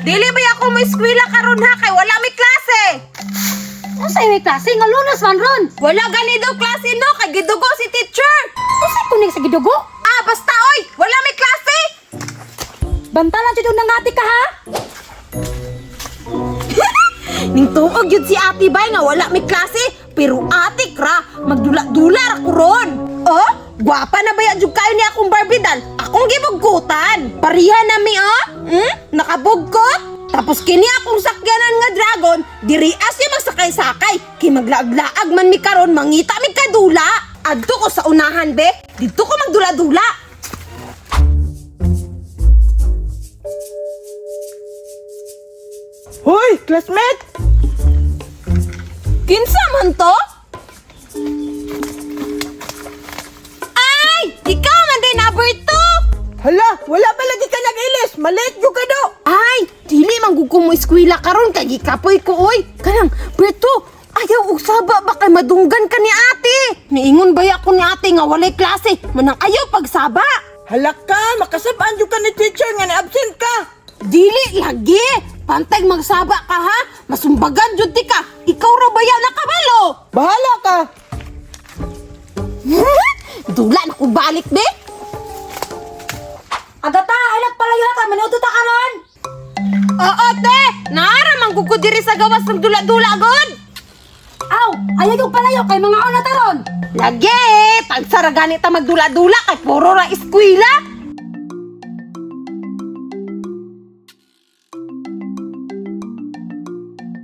Dili ba ako mo eskwela karon ha kay wala may klase. Unsa may klase nga Lunes man ron? Wala gani daw klase no kay gidugo si teacher. Unsa kuning sa gidugo? Ah, basta oy, wala may klase. Bantalan jud og nangati ka ha? Ning tuog yun si ate bay nga wala may klase, pero ate kra, magdula-dula ra ko ron. Oh, gwapa na baya jud kayo ni akong Barbie doll. Akong gibugkutan. Pareha na mi oh. Nakabugkot. Tapos kini akong sakyanan nga dragon, diri siya magsakay-sakay. Kay maglaag-laag man mi karon, mangita mi kadula. Adto ko sa unahan be, didto ko magdula-dula. Hoy, classmate! Kinsa man to? Ay! Ikaw man din number 2! Hala, wala pa lagi ka nag-ilis. Malate jud ka do. Ay! Dili man gud ko mo eskwela karon kay gikapoy ko oy. Kanang Berto, ayaw og saba ba kay madunggan ka ni ate. Niingon baya ko ni ate nga walay klase, manang ayaw pagsaba. Hala ka, makasabaan jud ka ni teacher nga ni-absent ka. Dili lagi. Pantay magsaba ka ha. Masumbagan jud ti ka. Ikaw ra baya nakabalo. Bahala ka. Dula na ko balik be. Agata, ay nagpalayo ka manuto ta karon. Oo, te! Naara man gud ko diri sa gawas ng dula-dula gud. Aw, ayaw yung palayo kay mga una taron. Lagi, tagsara gani ta magdula-dula kay puro ra eskwela.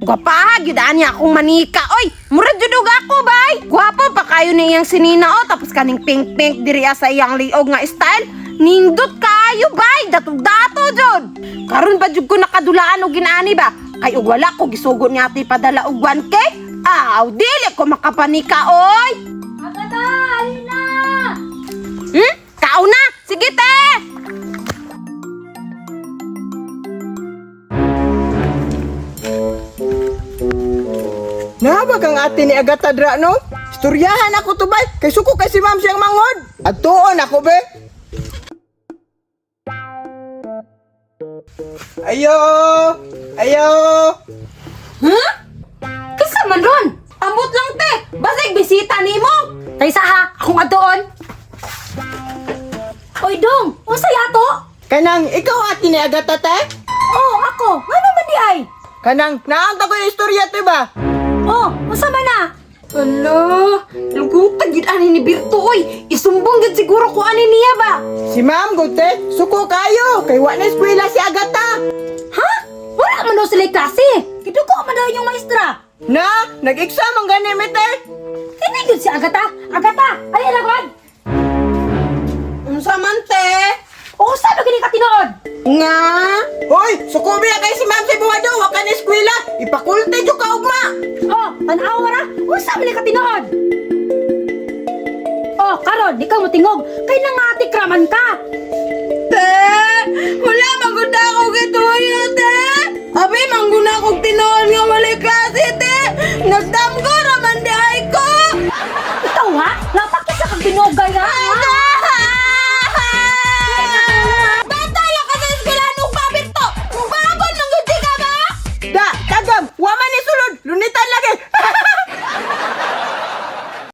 Gwapaha gyud ani akong manika. Oy, murag jud og ako bay. Gwapo pa kayo ni iyang sinina o tapos kaning pink pink diri sa iyang liog nga style. Nindot kayo bay, dato-dato jud. Karon pa jud ko nakadulaan og ginaani ba? Kay og wala ko gisugo ni ate padala og 1K. Aw, dili ko makapanika oy. Agata, alina. Kao na! Sige, te! Nahabag ang ate ni Agata dra no? Istoryahan ako to bay. Kay suko kay si ma'am siyang manghod. Adtuon ako be. Ayo! Ayo! Huh? Kinsa man ron? Ambot lang, te! Basig bisita nimo! Kaysa ha, akong adtoon. Oy dong, unsa yato? Kanang ikaw ate ni Agata te? Oh, ako. Ngano man di ay? Kanang naanta ko yung istorya te ba? Oh, unsa man na? Ala, lugutag yun ani ni Birto, oy! Isumbong yun siguro ko ani niya ba? Si ma'am gute, suko kayo kay wa na eskwela si Agata. Ha? Wala man daw sila klase. Kiduko man daw inyong maestra. Na, nag-exam ang gani mi te. Kini gyud si Agata. Agata, ali na gud. Unsa man, te? Unsa ba gini ka tinuod? Nga? Hoy, suko biya kay si ma'am sa buwado, wa ka na eskwela. Ipakulte jud ka ugma. Oh, tan-awa ra. Unsa man ni ka tinuod? Oh, karon di ka mo tingog.